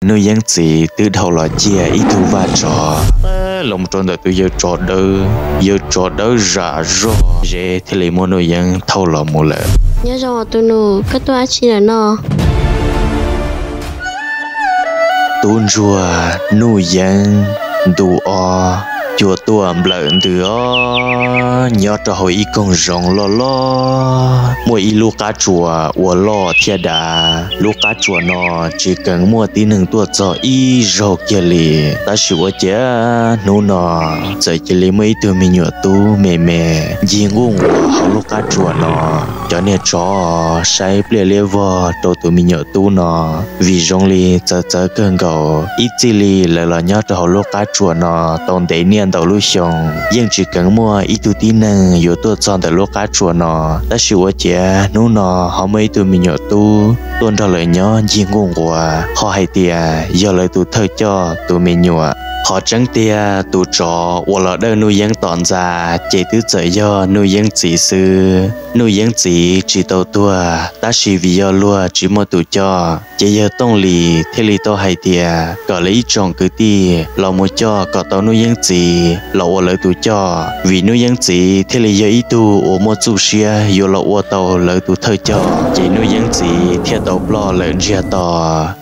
Nuj Yeeb txiv twb dhau los ciaj ib tug vaj tsov los rau ntawm tus yawg tsov dawb. Yawg tsov dawb zam zog zeb thiaj li muab Nuj Yeeb thauj los mus lawm. Nyob zoo tus nus, koj tuaj dab tsi lawm no? Tub ntsuag Nuj Yeeb ntu ob, cua tuaj nplawm ntws os. Nyob rau hauv ib koog zoov loj loj, muaj ib lub qab tsuas ua loj thiab dav. Lub qab tsuas no tsis keev muaj tib neeg tuaj txog ib zaug kiag li. Tab sis ua ciav hnub no txawm cia li muaj ib tug me nyuam tub me me ncig nquj nquas hauv lub qab tsuas no. Cov niag tsov saib pliaj liab vog rau tus me nyuam tub no, vim zoo li txawv txawv kawg nkaus. Ib txij li lawv los nyob rau hauv lub qab tsuas no tau ntev niaj ntau lub xyoo, yeej tsis keev muaj ib tug tib neeg yuav tuaj txog ntawm lub qab tsuas no. Tab sis ua ciav hnub no ho muaj ib tug me nyuam tub tuaj nrog lawv nyob ncig nquj nquas, ho hais tias yog lawv tus thawj coj tus me nyuam. Qhov tseeb tiag tus tsov uas los dawj Nuj Yeeb tom ntxa ces twb txawm yog Nuj Yeeb txiv xwb. Nuj Yeeb txiv tsis tau tuag, tab sis vim yog luag tsis muaj tus coj, ces yawg Tooj Lis thiaj li tau hais tias kom lawv ib tsoom kwv tij los mus coj kom tau Nuj Yeeb txiv los ua lawv tus coj, vim Nuj Yeeb txiv thiaj li yog ib tug uas muaj txuj siab yuav los ua tau lawv tus thawj coj. Ces Nuj Yeeb txiv thiaj tau ploj lawm ntsiag to.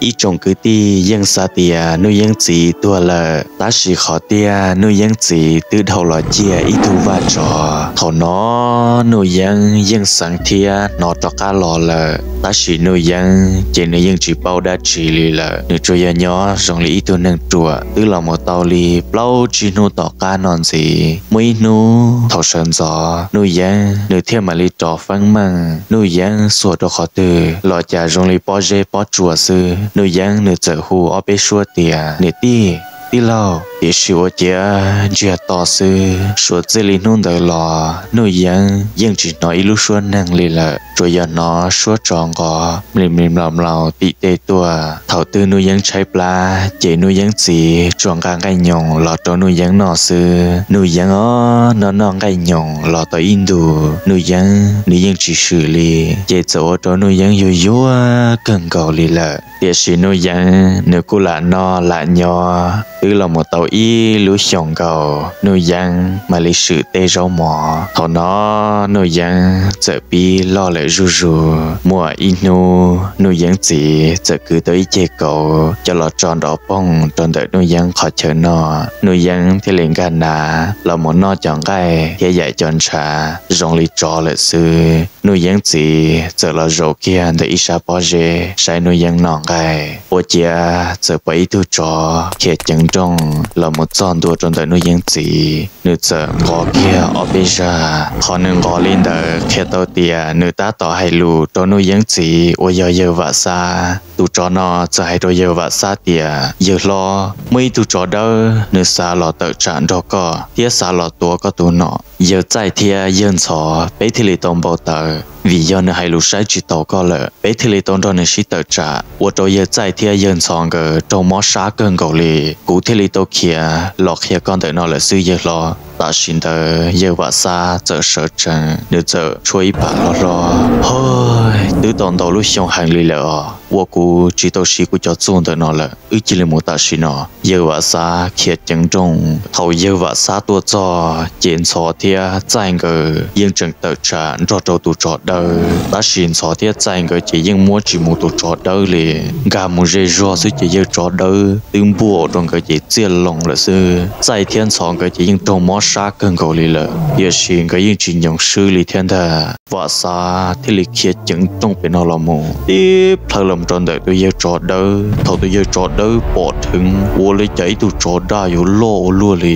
Ib tsoom kwv tij yeej xav tias Nuj Yeeb txiv tuag lawm, tab sis qhov tiag Nuj Yeeb txiv twb dhau los ciaj ib tug vaj tsov. Thaum no Nuj Yeeb yeej xeev thiab hnov rov qab los lawm, tab sis Nuj Yeeb ces nws yeej tsis paub dab tsi li lawm. Nws tsuas yog nyob zoo li ib tug neeg ruam twb los mus tau li plaub tsib hnub tom qab no ntxiv. Muaj ib hnub thaum sawv ntxov Nuj Yeeb nws thiaj mam li rov feeb meej. Nuj Yeeb xuas rau qhov twg los cas zoo li pob zeb pob tsuas xwb. Nuj Yeeb nws txawm hu ob peb suab tias, niam tij, tij laug, tiam sis ua ciav ntsiag to xwb. Suav txij li hnub ntawd los Nuj Yeeb yeej tsis hnov ib lub suab neeg li lawm, tsuas yog hnov suab tsov nqov mlis mlis mlaus mlaus tim tej tuaj. Thaum twg Nuj Yeeb tshaib plab ces Nuj Yeeb txiv tsuas nqa nqaij nyoos los rau Nuj Yeeb noj xwb. Nuj Yeeb os, noj noj nqaij nyoos los tau ib ntus, Nuj Yeeb nws yeej tsis swm li, ces txawm ua rau Nuj Yeeb yuag yuag kawg nkaus li lawm. Tiam sis Nuj Yeeb nws kuj lam noj lam nyob twb los mus tau ib lub xyoos nkaus, Nuj Yeeb mam li swm tej zaub mov. Thaum no Nuj Yeeb txawm pib loj lawm zuj zus. Muaj ib hnub Nuj Yeeb txiv txawm kwv tau ib ceg kauv coj los tso nrov poog rau ntawm Nuj Yeeb qhov chaw noj. Nuj Yeeb thiaj li nkag nav los mus noj cov nqaij thiab yaim cov ntshav zoo li tsov lawm xwb. Nuj Yeeb txiv txawm los zaum kiag ntawm ib sab pob zeb saib Nuj Yeeb noj nqaij, ua ciav txawm pom ib tug tsov khiav ceev nrooj los mus txog ntua rau ntawm Nuj Yeeb txiv. Nws txawm nqov kiag ob peb zag. Qhov nws nqov li ntawd qhia tau tias nws tab tom hais lus rau Nuj Yeeb txiv uas yog yawg Vam Xab. Tus tsov no txawm hais rau yawg Vam Xab tias, yawg hlob, muaj ib tug tsov dawb nws xav los tawm tsam nrog koj thiab xav los tuav koj tus nom. Yawg Txaij thiab yawg Ntxhov peb thiaj li tau npau taws, vim yog nws hais lus saib tsis taus koj lawm, peb thiaj li tau nrog nws sib tawm tsam, ua rau yawg Txaij thiab yawg Ntxhov nkawd raug mob sab kawg nkaus li. Kuv thiaj li tau khiav los qhia koj ntawm no lawm xwb yawg hlob. Tam sim ntawd yawg Vam Xab txawm sawv tsees, nws txawm tshuab ib pam hlob hlob, hos, twb tau ntau lub xyoo heev li lawm os, ua kuv tsis tau siv kuv cov txuj ntawm no lawm, wb cia li mus tam sim no. Yawg Vam Xab khiav ceev nrooj. Thaum yawg Vam Xab tuaj txog ces Ntxhov thiab Txaij nkawd yeej tseem tawm tsam nrog rau tus tsov dawb, tab sis Ntxhov thiab Txaij nkawd ces yeej muab tsis mus tus tsov dawb li. Nkag mus ze zog xwb ces yawg tsov dawb twb npuaj rau nkawd ces txiaj loo lawm xwb. Txaij thiab Ntxhov nkawd ces yeej raug mob sab kawg nkaus li lawm, tiam sis nkawd yeej tsis nyoos swb li thiab ntag. Vam Xab thiaj li khiav ceev nrooj pem no los mus, tib plhaw los rau ntawm tus yawg tsov dawb. Thaum tus yawg tsov dawb pom dheev, ua li cas ib tug tsov daj yuav loj ua luaj li,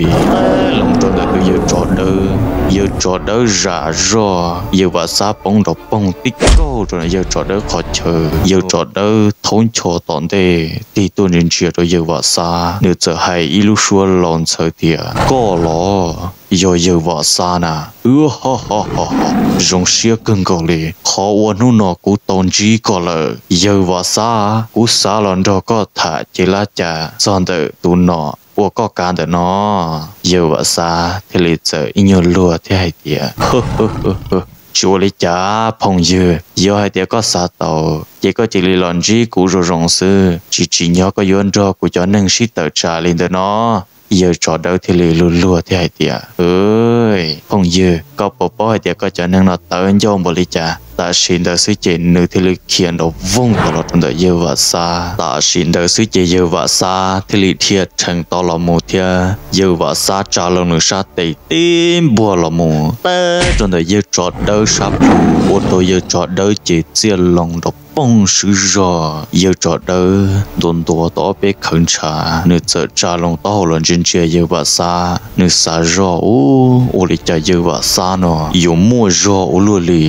los rau ntawm tus yawg tsov dawb. Yawg tsov dawb zam zog, yawg Vam Xab poob nrov poog tib kaug rau yawg tsov dawb qhov chaw. Yawg tsov dawb thaub ncho tom ntej tig tuaj ntsia ntsia rau yawg Vam Xab, nws txawm hais ib lub suab laus ntxhawv tias, koj los yog yawg Vam Xab na? Zoo siab kawg nkaus li, qhov uas hnub no kuv tau ntsib koj lawm. Yawg Vam Xab, kuv xav los nrog koj tham ces lab cas txog ntawm tus nom uas koj kav ntawm no. Yawg Vam Xab thiaj li txawm ib nyuag luag thiab hais tias, Tsis ua li cas phooj ywg, yog hais tias koj xav tau, ces koj cia li los ntsib kuv zoo zoo xwb, tsis tsim nyog koj yuav nrog kuv cov neeg sib tawm tsam li ntawm no. Yawg tsov dawb thiaj li luag luag thiab hais tias, Phooj ywg, koj puas paub hais tias koj cov neeg no tawv ncauj npaum li cas? Tam sim ntawd xwb ces nws thiaj li khiav nrov voog tau los rau ntawm yawg Vam Xab. Tam sim ntawd xwb ces yawg Vam Xab thiaj li dhia rhees to los mus thiab yawg Vam Xab tsa loo nws sab tes tib npuag los mus teb rau ntawm yawg tsov dawb sab plhu, ua rau yawg tsov dawb ces txiaj loo nrov poog swb zog. Yawg tsov dawb ntuav ntuav tau ob peb khawv ntshav, nws txawm tsa loo taub hau los ntsia ntsia yawg Vam Xab. Nws xav zog, Ub, ua li cas yawg Vam Xab no yuav muaj zog ua luaj li?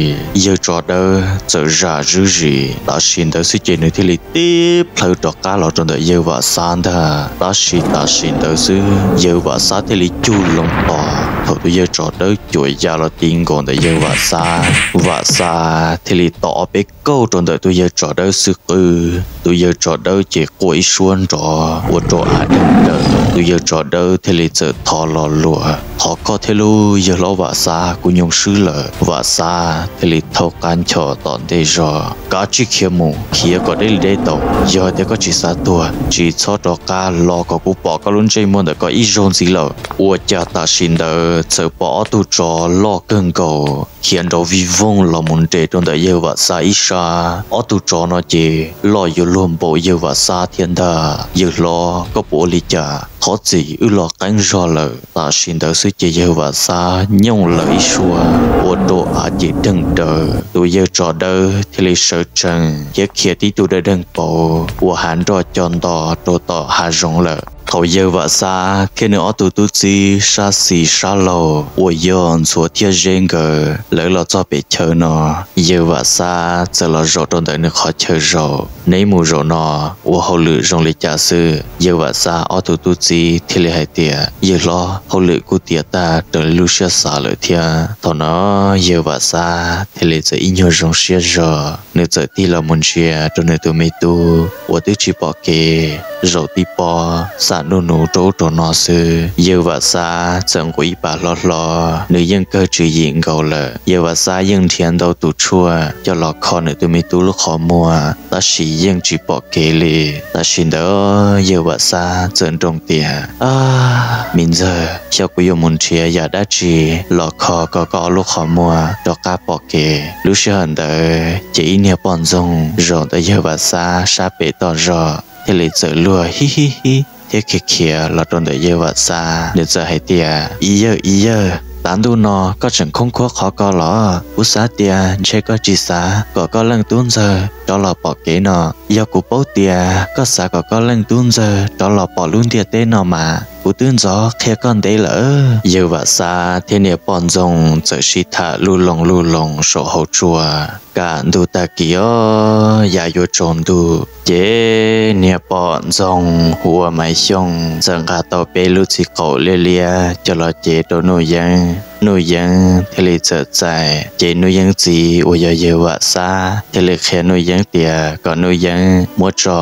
Yawg tsov dawb txawm zam zuj zus. Tam sim ntawd xwb ces nws thiaj li tib plhaw rov qab los rau ntawm yawg Vam Xab ntag. Tab sis tam sim ntawd xwb yawg Vam Xab thiaj li cug loo tos. Thaum tus yawg tsov dawb cuam ya los ti nkaus ntawm yawg Vam Xab, Vam Xab thiaj li tom ob peb kauj rau ntawm tus yawg tsov dawb xwb qwb, tus yawg tsov dawb ces quaj ib suab nrov ua rau av dheev daws. Tus yawg tsov dawb thiaj li txawm thov los luag, Thov koj thiab lauj yawg hlob Vam Xab, kuv nyoo swb lawm. Vam Xab thiaj li thaub qab ncho tom ntej zog, Kav tsij khiav mus, khiav kom deb li deb tau. Yog tias koj tsis xav tuag, tsis txhob rov qab los kom kuv pom koj lub ntsej muag ntawm ko ib zaug ntxiv lawm. Ua cas tam sim ntawd txawm pom ob tug tsov loj kawg nkaus khiav nrov vij voog los mus nres rau ntawm yawg Vam Xab ib sab. Ob tug tsov no ces loj yuav luag npaum yawg Vam Xab thiab ntag. Yawg hlob, koj puas ua li cas? Thov txim, wb los qeeb zog lawm. Tam sim ntawd xwb ces yawg Vam Xab nyooj lawm ib suab ua rau av ces dheev daws. Tus yawg tsov dawb thiaj li sawv tsees thiab khiav tib tug dawb dheev pauv ua hav nroj co nto rau tom hav zoov lawm. Thaum yawg Vam Xab thiab nws ob tug tub txib sab xis sab laug uas yog Ntxhuav thiab Zeb nkawd lawv los txog pem chaw no, yawg Vam Xab txawm los zaum rau ntawm nws qhov chaw zaum. Neb mus zaum no ua hauj lwm zoo li cas xwb? Yawg Vam Xab ob tug tub txib thiaj li hais tias, Yawg hlob, hauj lwm kuj tiav tag raws li lub siab xav lawm thiab. Thaum no yawg Vam Xab thiaj li txawm ib nyuag zoo siab zog, nws txawm tig los mus ntsia rau nws tus me tub uas twb tsis pom kev, zaum tib pob xam nuj nus rau ub rau no xwb. Yawg Vam Xab txawm nqus ib pas hlob hlob, nws yeej kawg tswv yim nkaus lawm. Yawg Vam Xab yeej nrhiav ntau tus tshuaj coj los kho nws tus me tub lub qhov muag tab sis yeej tsis pom kev li. Tam sim ntawd yawg Vam Xab txawm nroo tias, Ab, me ntxawg, xyov kuv yuav mus nrhiav yam dab tsi los kho kom koj ob lub qhov muag rov qab pom kev. Lub sij hawm ntawd ces ib niag poj ntxoog zaum ntawm yawg Vam Xab sab pem toj zog thiaj li txawm luag hib hib hib thiab khiav khiav los rau ntawm yawg Vam Xab. Nws txawm hais tias, Ib yawg, ib yawg, tav ntuj no koj tseem khoob khuab qhov ko los? Kuv xav tias ntshe koj tsis xav kom koj leej tub ntxawg rov los pom kev no. Yog kuv paub tias koj xav kom koj leej tub ntxawg rov los pom lub ntiaj teb no mas kuv twb ntxov qhia koj ntev lawm. Yawg Vam Xab thiab niag poj ntxoog txawm sib tham lub loo lub loo saum hauv tsua. Kaj ntug tag kis os, yav yuav tsaus ntuj, ces niag poj ntxoog hu ua Maiv Xyooj txawm nqa tau peb lub txiv qaum liab liab coj los cev rau Nuj Yeeb. Nuj Yeeb thiaj li txawm txais, ces Nuj Yeeb txiv uas yog yawg Vam Xab thiaj li qhia Nuj Yeeb tias kom Nuj Yeeb muab tso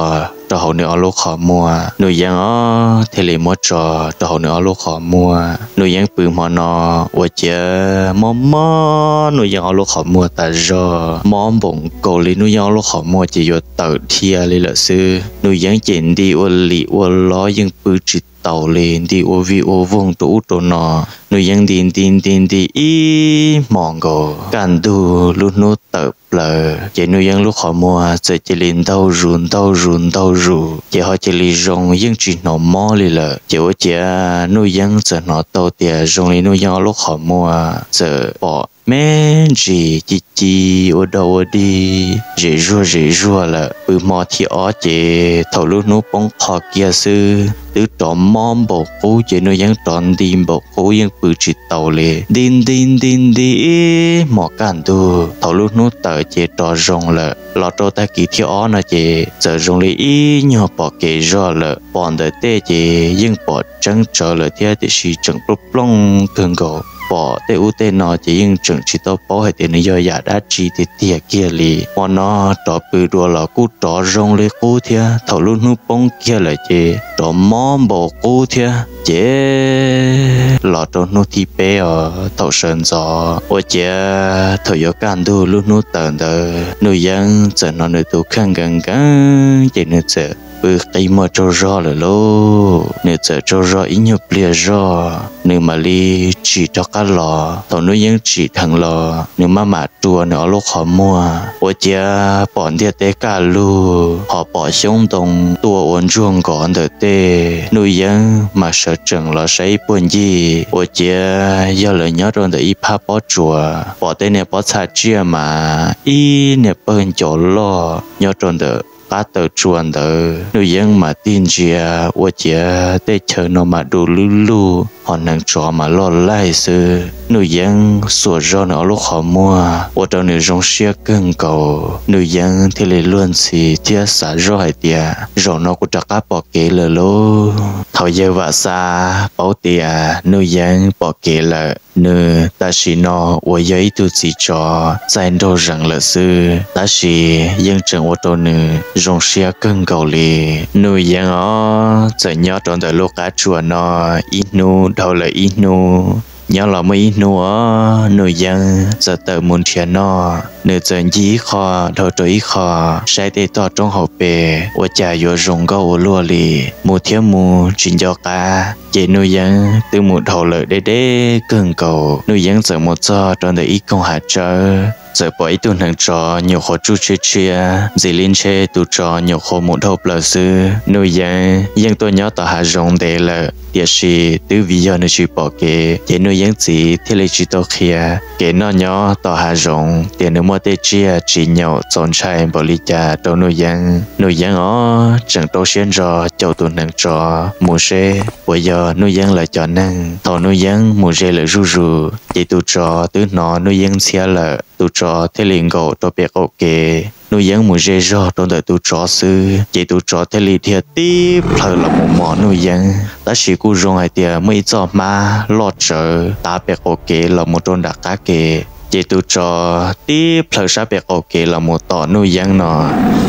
rau hauv nws ob lub qhov muag. Nuj Yeeb os thiaj li muab tso rau hauv nws ob lub qhov muag. Nuj Yeeb pw hmo no ua ciav mob mob Nuj Yeeb ob lub qhov muag tas zog, mob npaum nkaus li Nuj Yeeb ob lub qhov muag ces yuav tawm dhia li lawm xwb. Nuj Yeeb ces nti ua lim ua lov yeej pw tsis taus li, nti ua vij ua voog rau ub rau no. Nuj Yeeb nti nti nti nti ib hmos nkaus, kaj ntug lub hnub tawm plaws ces Nuj Yeeb lub qhov muag txawm cia li ntaug zus ntaug zus ntaug zus, ces ho cia li zoo yeej tsis hnov mob li lawm. Ces ua ciav Nuj Yeeb txawm hnov tau tias zoo li Nuj Yeeb ob lub qhov muag txawm pom me ntsis ci ci ua dog ua dig zem zuag zem zuag lawm. Pw hmo thib ob ces thaum lub hnub poob qho kiag xwb twb rov mob npaum qub ces Nuj Yeeb rov nti npaum qub yeej pw tsis taus li. Nti nti nti nti ib hmos kaj ntug, thaum lub hnub tawm ces rov zoo lawm. Los rau tag kis thib ob no ces txawm zoo li ib nyuag pom kev zog lawm. Pom ntawm tej ces yeej pom tseeb tsawv lawm thiab tiam sis tseem plooj plooj kawg nkaus. Pom tej ub tej no ces yeej tseem tsis tau paub hais tias nws yog yam dab tsi tiag tiag kiag li. Hmo no rov pw dua los kuj rov zoo li qub thiab. Thaum lub hnub poob kiag lawm ces rov mob npaum qub thiab. Ces los rau hnub thib peb os, thaum sawv ntxov ua ciav thaum yuav kaj ntug lub hnub tawm ntawd, Nuj Yeeb txawm hnov nws tus kheej nkees nkees ces nws txawm pw qi muag tsaug zog lawm lauj. Nws txawm tsaug zog ib nyuag pliag zog nws mam li tsim rov qab los. Thaum Nuj Yeeb tsim dheev los nws maj mam rua nws ob lub qhov muag ua ciav pom ntiaj teb kaj lug ho pom xyoob ntoo tuaj ua ntsuag nkos ntawm tej. Nuj Yeeb mas sawv tsees los saib ib puag ncig ua ciav yog lawv nyob rau ntawm ib phab pob tsuas, pom tej niag pob txha tsiaj mas ib niag pawg ncov loj nyob rau ntawm qab taw tsua ntawd. Nuj Yeeb mas tig ntsia ua ciav tej chaw no mas du lug lug ho hneev tsov mas loj laij xwb. Nuj Yeeb xuas zog nws ob lub qhov muag ua rau nws zoo siab kawg nkaus. Nuj Yeeb thiaj li luag ntxhi thiab xav zoj hais tias zaum no kuv rov qab pom kev lawm lauj. Thaum yawg Vam Xab paub tias Nuj Yeeb pom kev lawm, nws tam sim no uas yog ib tug txiv tsov txaij nraug zees lawm xwb, tab sis yeej tseem ua rau nws zoo siab kawg nkaus li. Nuj Yeeb os txawm nyob rau ntawm lub qab tsuas no ib hnub dhau lawm ib hnub. Nyob los muaj ib hnub os, Nuj Yeeb txawm tawm mus nrhiav noj. Nws txawm ncig ib qho dhau rau ib qho, saib tej toj roob hauv pes ua cas yuav zoo nkauj ua luaj li. Mus thiab mus tsis nco qab, ces Nuj Yeeb twb mus dhau lawm deb deb kawg nkaus. Nuj Yeeb txawm mus txog rau ntawm ib koog hav tsawb, txawm pom ib tug hneev tsov nyuam qhuav tsuj tshiab tshiab, ntxim li ntshe tus tsov nyuam qhuav mus dhau plaws xwb. Nuj Yeeb yeej tuaj nyob tom hav zoov ntev lawm, tiam sis twb vim yog nws tsis pom kev, ces Nuj Yeeb txiv thiaj li tsis tau qhia kev noj nyob tom hav zoov tias nws muaj tej tsiaj tsis nyaum txaus ntshai npaum li cas rau Nuj Yeeb. Nuj Yeeb os tseem rau siab ntso caum tus hneev tsov mus seb puas yog Nuj Yeeb lawv cov neeg. Thaum Nuj Yeeb mus ze lawm zuj zus, ces tus tsov twb hnov Nuj Yeeb ntxhiab lawm. Tus tsov thiaj li nkaum rau pem qaum kev. Nuj Yeeb mus ze zog rau ntawm tus tsov xwb, ces tus tsov thiaj li dhia tib plhaw los mus mos Nuj Yeeb. Tab sis kuj zoo hais tias muaj ib txoj hmab loj tsawv tav pem qaum kev los mus rau nram qab kev, ces tus tsov tib plhaw sab pem qaum kev los mus tom Nuj Yeeb no,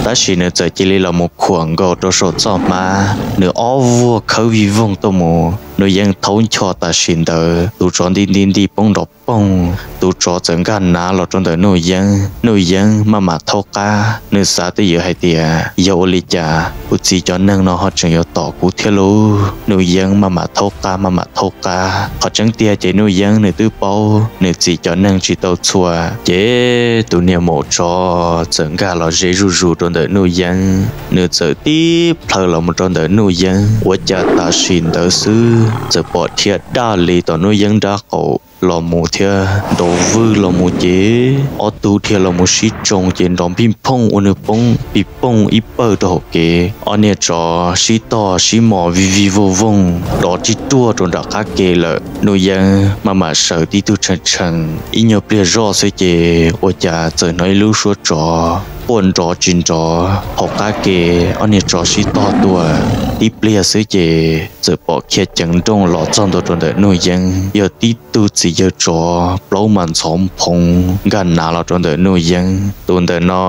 tab sis nws txawm cia li los mus khuam nkaus rau saum txoj hmab, nws ob vuag khawb vij voog tuaj mus. Nuj Yeeb thaub ncho tam sim ntawd, tus tsov nti nti nti poob nrov poog, tus tsov txawm nkag nav los rau ntawm Nuj Yeeb. Nuj Yeeb maj mam thaub qab, nws xav twj ywm hais tias yog ua li cas kuv txiv cov neeg no ho tseem yuav tom kuv thiab lauj. Nuj Yeeb maj mam thaub qab maj mam thaub qab. Qhov tseeb tiag ces Nuj Yeeb nws twb paub nws txiv cov neeg tsis tau txhua, ces tus niag maum tsov txawm nkag los ze zuj zus rau ntawm Nuj Yeeb. Nws txawm tib plhaw los mus rau ntawm Nuj Yeeb, ua cas tam sim ntawd xwb txawm pom dhia daj li tom Nuj Yeeb nrab qaum los mus thiab nrov vwg los mus ces ob tug dhia los mus sib tsoo ces nrov npij phooj ua nws poob pij pooj ib pawg rau hauv kev. Ob niag tsov sib tog sib mos vij vij vooj vooj dov tib ruaj rau nram qab ke lawm. Nuj Yeeb maj mam sawv tib tug tshee tshee, ib nyuag pliag zoj xwb ces ua cas txawm hnov ib lub suab tsov quaj nrov tsis nrov hauv qab ke. Ob niag tsov sib tog tuaj tib pliag xwb ces txawm pom khiav ceev nrooj los txog ntua rau ntawm Nuj Yeeb, yog tib tug txiv yawg tsov plaub mas ntxhov nphoov nkag nav los rau ntawm Nuj Yeeb. Tus ntawm no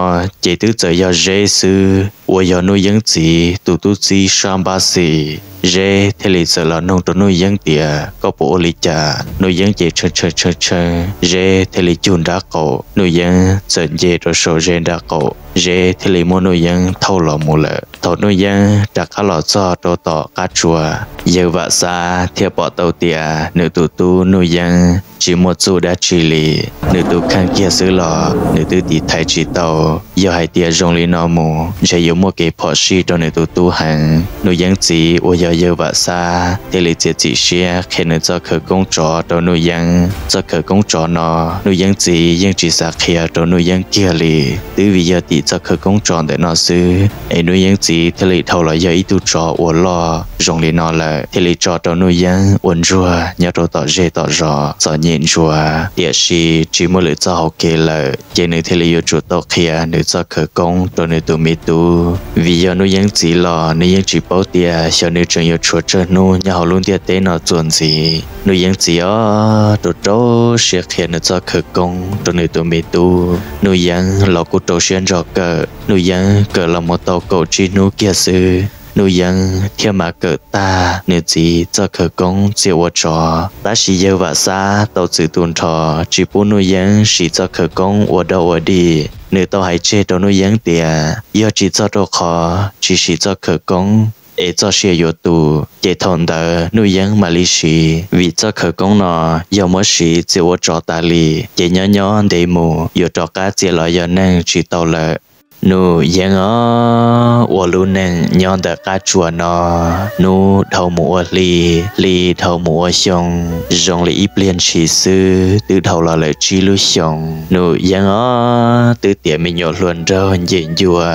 ces twb txawm yog Zeb xwb, uas yog Nuj Yeeb txiv tus tub txib sab npab xis. Zeb thiaj li txawm los nug rau Nuj Yeeb tias koj puas ua li cas? Nuj Yeeb ces tshee tshee tshee tshee, Zeb thiaj li cug nrab qaum. Nuj Yeeb txawm nce rau saum Zeb nrab qaum, Zeb thiaj li muab Nuj Yeeb thauj los mus lawm. Thaum Nuj Yeeb rov qab los txog rau tom qab tsua, yawg Vam Xab thiaj pom tau tias nws tus tub Nuj Yeeb tsis muaj txuj dab tsi li, nws tus kheej kiag xwb los nws twb tiv thaiv tsis tau. Yog hais tias zoo li no mus ntshe yuav muaj kev phom sij rau nws tus tub heev. Nuj Yeeb txiv uas yog yawg Vam Xab thiaj li txiav txim siab qhia nws txoj khawv koob tsov rau Nuj Yeeb. Txoj khawv koob tsov no Nuj Yeeb txiv yeej tsis xav qhia rau Nuj Yeeb kiag li, twb vim yog tim txoj khawv koob tsov ntawm no xwb es Nuj Yeeb txiv thiaj li dhau los yog ib tug tsov uas loj zoo li no lawm, thiaj li tso rau Nuj Yeeb ua ntsuag nyob rau tom zej tom zos txom nyem ntsuav. Tiam sis tsis muaj lwm txoj hauv kev lawm, ces nws thiaj li yuav tsum tau qhia nws txoj khawv koob rau nws tus me tub. Vim yog Nuj Yeeb txiv los nws yeej tsis paub tias xyov nws tseem yuav tshuav tsawg hnub nyob hauv lub ntiaj teb no txuas ntxiv. Nuj Yeeb txiv os rau rau siab qhia nws txoj khawv koob rau nws tus me tub. Nuj Yeeb los kuj rau siab ntso kawm. Nuj Yeeb kawm los mus tau kaum tsib hnub kiag xwb, Nuj Yeeb thiaj mam kawm tag nws txiv txoj khawv koob txiav ua tsov. Tab sis yawg Vam Xab tau txwm tu nrho tsis pub Nuj Yeeb siv txoj khawv koob ua dog ua dig. Nws tau hais tseg rau Nuj Yeeb tias yog tsis txog rau qhov tsis siv txoj khawv koob es txoj sia yuav tu, ces thaum ntawd Nuj Yeeb mam li siv, vim txoj khawv koob no yog muab siv txiav ua tsov tas li ces nyob nyob ntev mus yuav rov qab txiav los yog neeg tsis tau lawm. Nuj Yeeb os, ua lub neej nyob ntawm qab tsuas no, hnub dhau mus ua hli, hli dhau mus ua xyoo, zoo li ib pliag ntshis xwb twb dhau los lawm tsib lub xyoos. Nuj Yeeb os, twb tiav me nyuam hluas nraug nce ncua.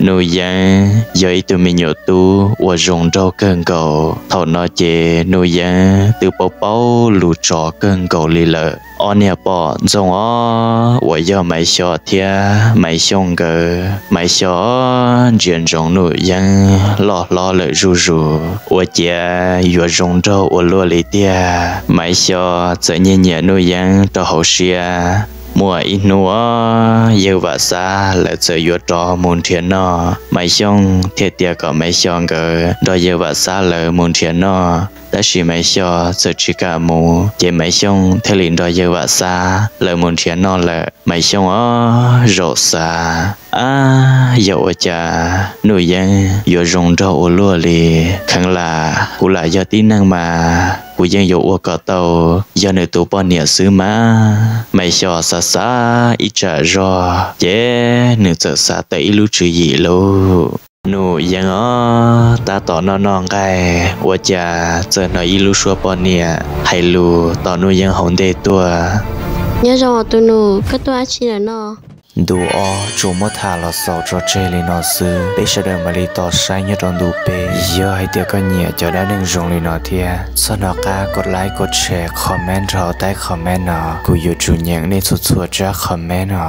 Nuj Yeeb yog ib tug me nyuam tub uas zoo nraug kawg nkaus. Thaum no ces Nuj Yeeb twb paub paub lus tsov kawg nkaus li lawm. Ob niag poj ntxoog os uas yog Maiv Xyos thiab Maiv Xyooj nkawd, Maiv Xyos ntsia ntsoov Nuj Yeeb loj hlob lawm zuj zus, ua ciav yuav zoo nraug ua luaj li tiag. Maiv Xyos txawm nyiag nyiam Nuj Yeeb rau hauv siab. Muaj ib hnub os, yawg Vam Xab lawv txawm yuav rov mus nrhiav noj, Maiv Xyooj thiaj tias kom Maiv Xyos nkawd nrog yawg Vam Xab lawv mus nrhiav noj. Tab sis Maiv Xyos txawm tsis kam mus, ces Maiv Xyooj thiaj li nrog yawg Vam Xab lawv mus nrhiav noj lawm. Maiv Xyooj os, zaum xav, ab, yog ua cas Nuj Yeeb yuav zoo nraug ua luaj li. Kheev lam kuv lam yog tib neeg mas kuv yeej yuav ua kom tau yog nws tus poj niam xwb mas. Maiv Xyos xav xav ib tsam zog ces nws txawm xav tawm ib lub tswv yim lauj. Nuj Yeeb os, tab tom noj noj nqaij ua cas txawm hnov ib lub suab poj niam hais lus tom Nuj Yeeb hauv ntej tuaj. Nyob zoo os tus nus, koj tuaj dab tsi lawm no? Ntu ob tsuas muab tham los xaus tso tseg li no xwb, peb sawv daws mam li tos saib nyob rau ntu peb. Yog hais tias koj nyiam cov dab neeg zoo li no thiab, txhob hnov qab kov like, kov share, comment rau hauv taib comment no, kuv yuav tsum nyeem nej txhua txhua tsab comment no.